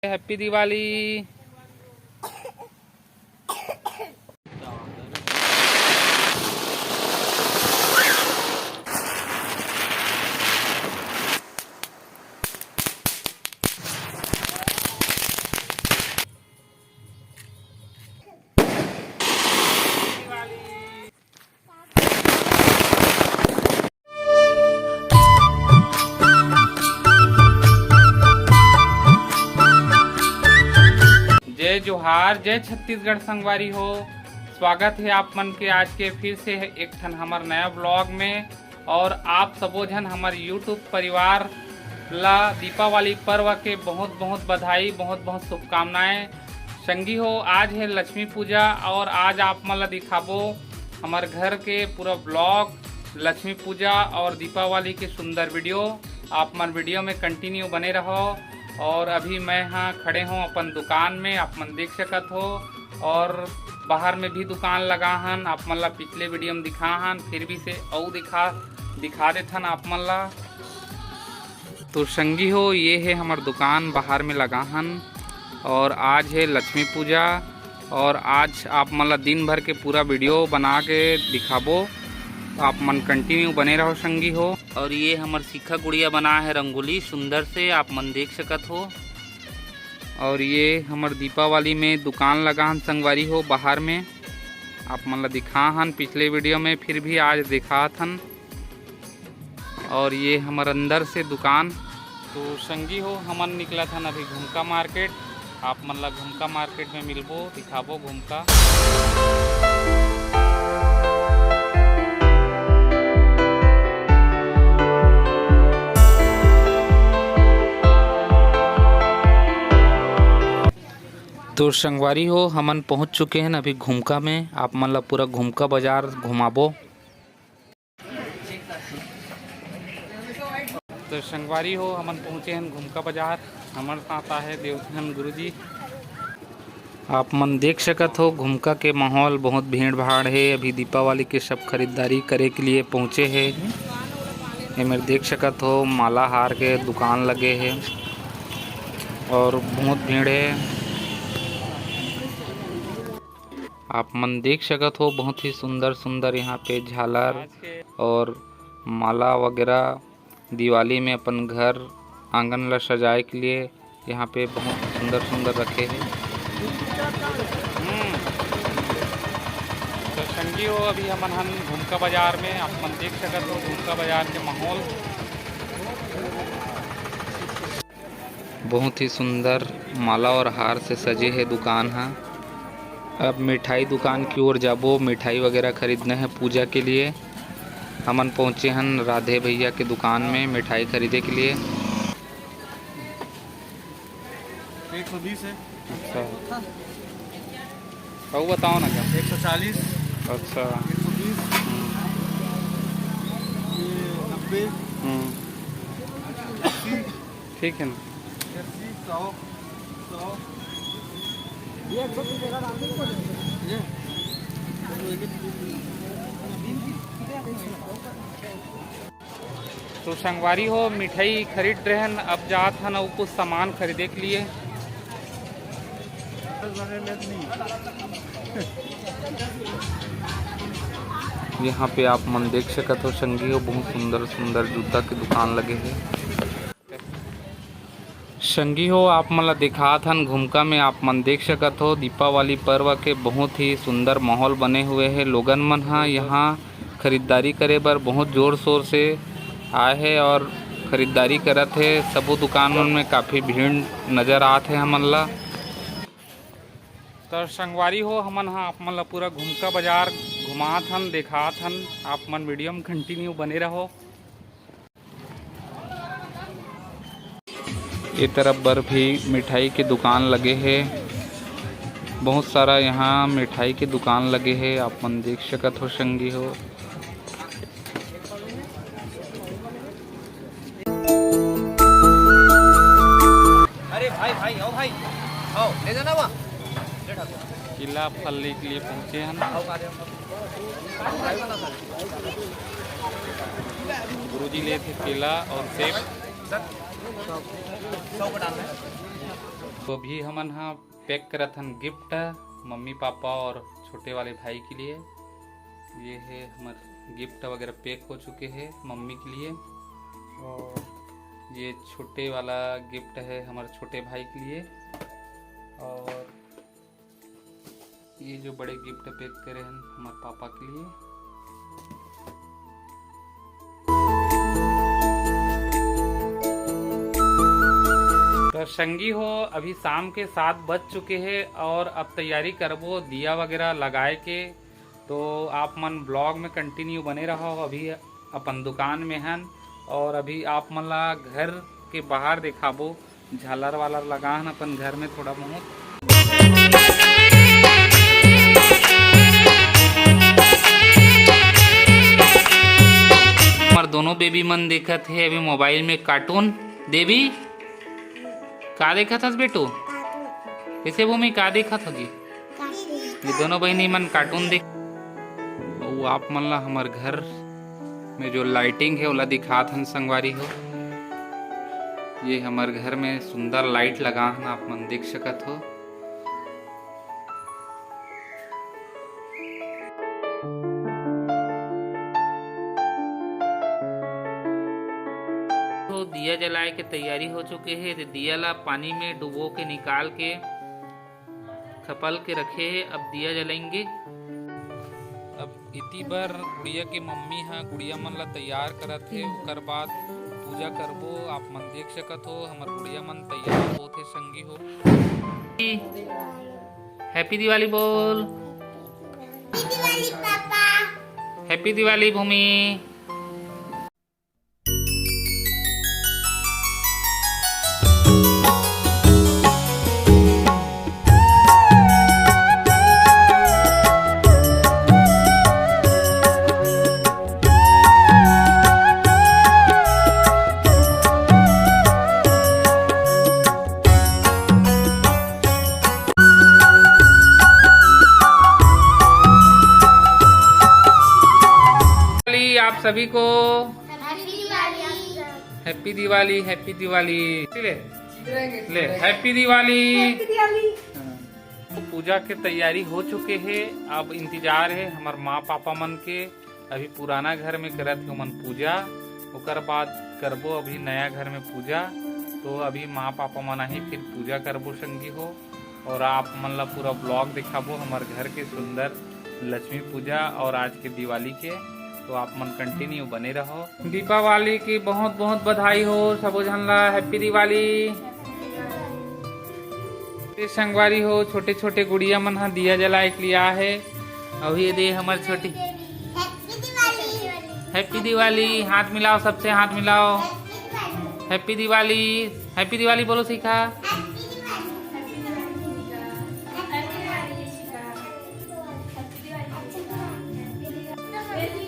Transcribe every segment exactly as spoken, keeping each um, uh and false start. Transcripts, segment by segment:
Happy Diwali। जय जोहार, जय छत्तीसगढ़ संगवारी हो। स्वागत हे आप मन के आज के फिर से एक ठन हमर नया vlog में। और आप सबो झन हमर YouTube परिवार ला दीपावली पर्व के बहुत बहुत बधाई, बहुत बहुत शुभकामनाएं। संगी हो, आज हे लक्ष्मी पूजा और आज आप मन ला दिखाबो हमर घर के पूरा vlog, लक्ष्मी पूजा और दीपावली के सुंदर video। आप मन video में continue बने रहो। और अभी मैं हाँ खड़े हों अपन दुकान में, आप मन देख सकत हो। और बाहर में भी दुकान लगा हन, आप मन ला पिछले video में दिखा हन, फिर भी से अउ दिखा दिखा देथन आप मन ला। तो संगी हो, ये हे हमर दुकान बाहर में लगा हन और आज हे लक्ष्मी पूजा और आज आप मन ला दिन भर के पूरा video बना के दिखाबो। आप मन continue बने रहो संगी हो। और ये हमर शिखा गुड़िया बना हे रंगोली सुंदर से, आप मन देख सकत हो। और ये हमर दीपावली में दुकान लगा हन संगवारी हो बाहर में, आप मन ला दिखा हन पिछले video में, फिर भी आज दिखात हन। और ये हमर अंदर से दुकान। तो संगी हो, हमन निकलत हन अभी घुमका market, आप मन ला घुमका market में मिलबो, दिखाबो घुमका। तो संगवारी हो, हमन पहुंच चुके हैं अभी घुमका में, आप मन ला पूरा घुमका बाजार घुमाबो। तो संगवारी हो, हमन पहुंचे हैं घुमका बाजार, हमर साथ आहे देवधन गुरुजी। आप मन देख सकत हो घुमका के माहौल, बहुत भीड़ भाड़ हे। अभी दीपावली के सब खरीदारी करे के लिए पहुंचे हे। ये मेर देख सकत हो माला हार के दुकान लगे हे और बहुत भीड़ हे। आप मन देख सकत हो बहुत ही सुंदर सुंदर यहाँ पे झालर और माला वगैरह दिवाली में अपन घर आंगन ला सजाए के लिए यहाँ पे बहुत सुंदर सुंदर रखे हे। हम्म। तो संगी हो, अभी हमन हन घुमका बाजार में, आप मन देख सकत हो घुमका बाजार के माहौल। बहुत ही सुंदर माला और हार से सजे हे दुकान ह। अब मिठाई दुकान की ओर जाबो, मिठाई वगैरह खरीदना है पूजा के लिए। हमन पहुँचे हन राधे भैया के दुकान में मिठाई खरीदे के लिए। एक सौ बीस है। अच्छा, अउ बताओ ना का? एक सौ चालीस। अच्छा। एक सौ बीस। हम्म। ये नब्बे। हम्म। अस्सी। ठीक है ना? अस्सी, सौ, सौ। ये तो संगवारी हो, मिठाई खरीद रहे हन, अब जात हन अउ कुछ सामान खरीदे के लिए। यहाँ पे आप मन देख सकत हो संगी हो, बहुत सुंदर सुंदर जूता के दुकान लगे हे। संगी हो, आप मन ला दिखात हन घुमका में, आप मन देख सकत हो दीपावली पर्व के बहुत ही सुंदर माहौल बने हुए हे। लोगन मन ह यहाँ खरीदारी करे बर बहुत जोर शोर से आए हे और खरीदारी करत हे। सबो दुकान मन में काफ़ी भीड़ नजर आत हे हमन ला। तो संगवारी हो, हमन ह आप मन ला पूरा घुमका बाजार घुमात हन, देखात हन, आप मन video में continue बने रहो। ये तरफ बर भी मिठाई के दुकान लगे हे, बहुत सारा यहाँ मिठाई के दुकान लगे हे, आप मन देख सकत हो संगी हो। अरे भाई, भाई, आओ भाई, आओ, ले जाना वहाँ। केला फल ले के लिए पहुँचे हन। गुरुजी लेथे केला और सेब। सौ को डालना है। तो अभी हमन हा पैक करत हन गिफ्ट मम्मी पापा और छोटे वाले भाई के लिए। ये है हमर गिफ्ट वगैरह पैक हो चुके हैं मम्मी के लिए, और ये छोटे वाला गिफ्ट है हमारे छोटे भाई के लिए, और ये जो बड़े गिफ्ट पैक करे हैं हमारे पापा के लिए। तो संगी हो, अभी शाम के सात बज चुके हैं और अब तैयारी करबो दिया वगैरह लगाए के। तो आप मन ब्लॉग में कंटिन्यू बने रहो। अभी अपन दुकान में हन और अभी आप मन ला घर के बाहर दिखाबो। झालर वालर लगा हन अपन घर में थोड़ा बहुत। हमार दोनों बेबी मन देखत हे अभी मोबाइल में कार्टून। देवी, का देखत हस बेटू? कैसे भूमि, का देखत हो जी? ये दोनों बहिनी मन कार्टून देख। वो आप मन ला हमर घर में जो लाइटिंग है ओला दिखात हन संगवारी हो। ये हमर घर में सुंदर लाइट लगा हन, आप मन देख सकत हो। तो दिया जलाए के तैयारी हो चुके हे। तो दिया ला पानी में डुबो के निकाल के खपल के रखे हे। अब दिया जलाएंगे। अब इति बर गुड़िया के मम्मी ह गुड़िया मन ला तैयार करत हे। ओकर बाद पूजा करबो। आप मन देख सकत हो हमर गुड़िया मन तैयार होत हे संगी हो। हैप्पी दिवाली बोल। Happy Diwali papa. Happy Diwali भूमि। आप सभी को happy Diwali. Happy Diwali, happy Diwali. ले, ले, हैप्पी दिवाली। हाँ। पूजा के तैयारी हो चुके हे। अब इंतजार हे हमर माँ पापा मन के। अभी पुराना घर में करत हे ओमन पूजा, ओकर बाद करबो अभी नया घर में पूजा। तो अभी माँ पापा मन आही, फिर पूजा करबो संगी हो। और आप मन ला पूरा ब्लॉग दिखाबो हमर घर के सुंदर लक्ष्मी पूजा और आज के दिवाली के। तो आप मन कंटिन्यू बने रहो। दीपावली की बहुत बहुत बधाई हो सबो झन ला। हैप्पी दिवाली। ए संगवारी हो, छोटे छोटे गुड़िया मन ह दिया जलाए के लिए आ हे। अभी ये दे हमर छोटी। हैप्पी दिवाली। हाथ मिलाओ, सबसे हाथ मिलाओ। हैप्पी दिवाली। हैप्पी दिवाली बोलो शिखा।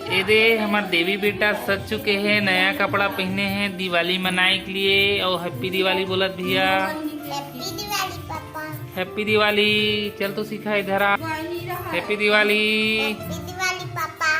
ए दे हमर देवी बेटा सज चुके हे, नया कपड़ा पहने हे दिवाली मनाए के लिए। और हैप्पी दिवाली बोलत भैया। Happy Diwali papa. Happy Diwali. चल तो शिखा इधर आ। Happy Diwali. Happy Diwali papa.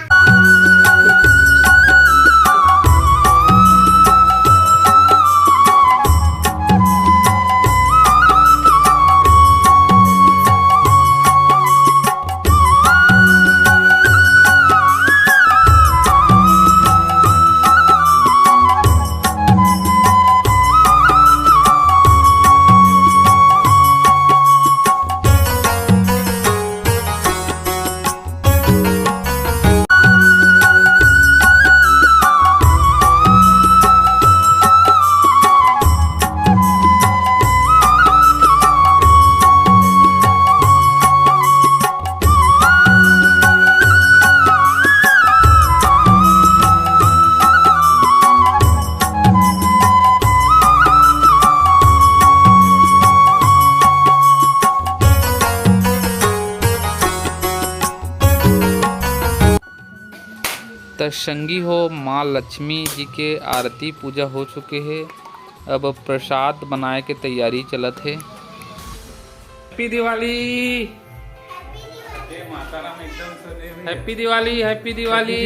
त संगी हो, माँ लक्ष्मी जी के आरती पूजा हो चुके हे। अब प्रसाद बनाए के तैयारी चलत हे। Happy Diwali. Happy Diwali. Happy Diwali.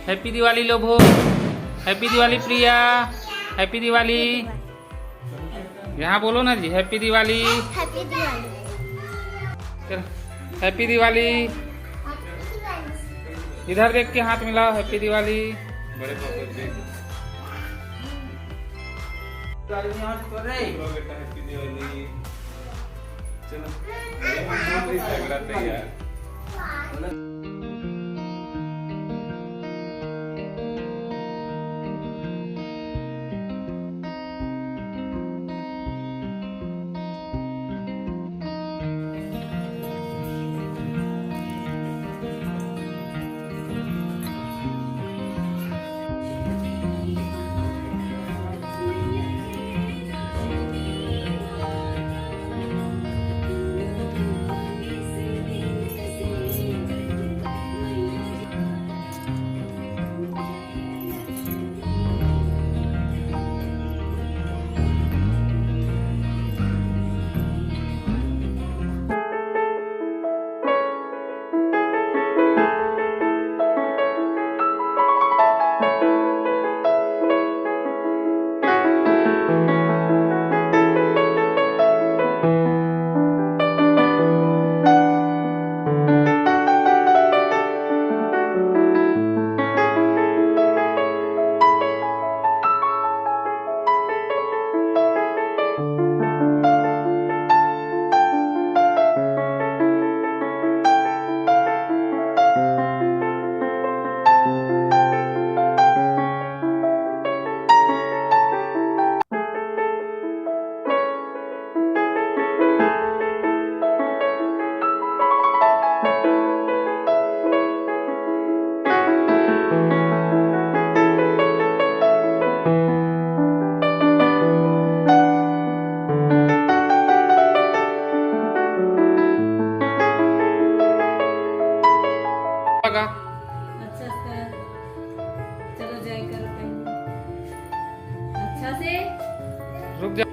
Happy Diwali लोभो। हैप्पी दिवाली प्रिया। हैप्पी दिवाली। यहाँ बोलो ना जी, हैप्पी दिवाली। हैप्पी दिवाली। चल, हैप्पी दिवाली। इधर देख के हाथ मिलाओ, हैप्पी दिवाली। बड़े पापा जी। दिवाली यहाँ से कर रहे हैं। बोलो बेटा, हैप्पी दिवाली। चलो, ये भी बहुत ही तगड़ा तैयार। अच्छा से। चलो, जय करो पहले। अच्छा से। रुक जा।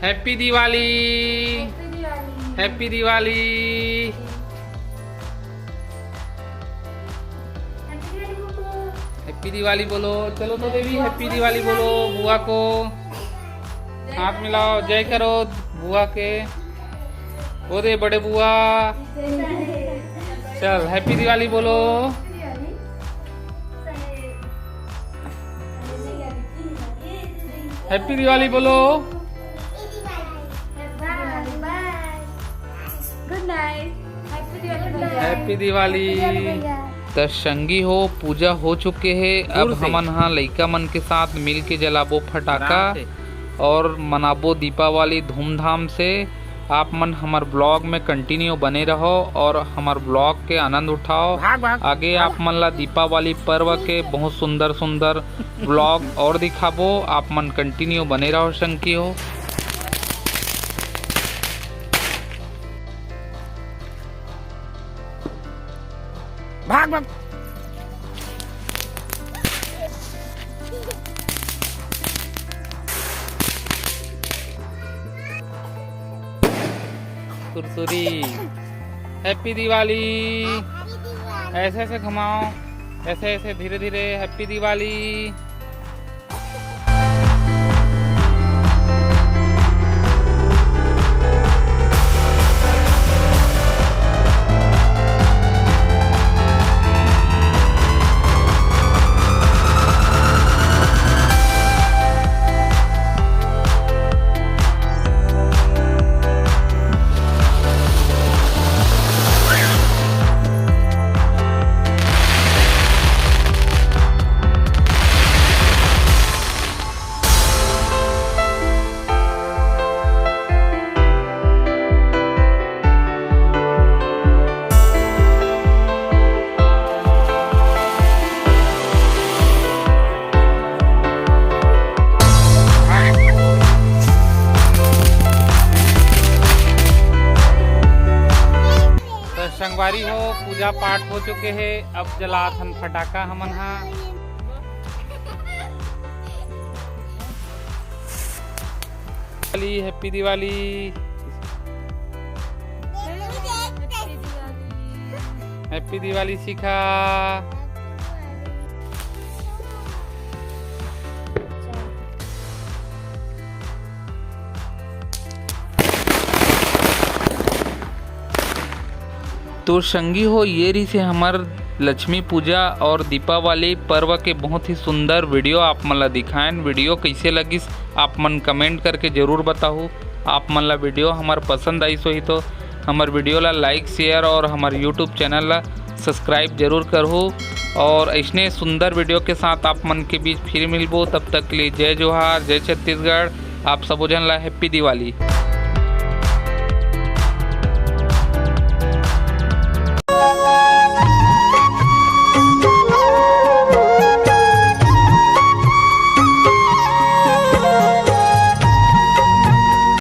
Happy Diwali. Happy Diwali. Happy Diwali बोलो। चलो तो देवी, हैप्पी दिवाली बोलो बुआ को। हाथ मिलाओ, जय करो बुआ के। ओ दे बड़े बुआ। चल, हैप्पी दिवाली बोलो। हैप्पी दिवाली बोलो। हैप्पी दिवाली। त संगी हो, पूजा हो चुके हे। अब दूर से। हमन ह लइका मन के साथ मिल के जलाबो फटाका आराम से। और मनाबो दीपावली धूमधाम से। आप मन हमर ब्लॉग में कंटिन्यू बने रहो और हमर ब्लॉग के आनंद उठाओ। भाग, भाग। आगे आप मन ला दीपावली पर्व के बहुत सुंदर सुंदर ब्लॉग और दिखाबो। आप मन कंटिन्यू बने रहो संगी हो। भाग, भाग। सुरसुरी। हैप्पी दिवाली। ऐसे ऐसे घुमाओ, ऐसे ऐसे धीरे धीरे। हैप्पी दिवाली। त संगवारी हो, पूजा पाठ हो चुके हे। अब जलात हन फटाका हमन हा। दिवाली, हैप्पी दिवाली। हैप्पी दिवाली शिखा। तो संगी हो, ये रहिसे हमर लक्ष्मी पूजा और दीपावली पर्व के बहुत ही सुंदर वीडियो आप मन ला दिखाएन। वीडियो कैसे लगिस, आप मन कमेंट करके जरूर बताहू। आप मन ला वीडियो हमर पसंद आइस होही तो हमर वीडियो ला लाइक, शेयर और हमर यूट्यूब चैनल ला सब्सक्राइब जरूर करहू। और ऐसने सुंदर वीडियो के साथ आप मन के बीच फिर मिलबो। तब तक के लिए जय जोहार, जय छत्तीसगढ़। आप सबो झन ला हैप्पी दिवाली।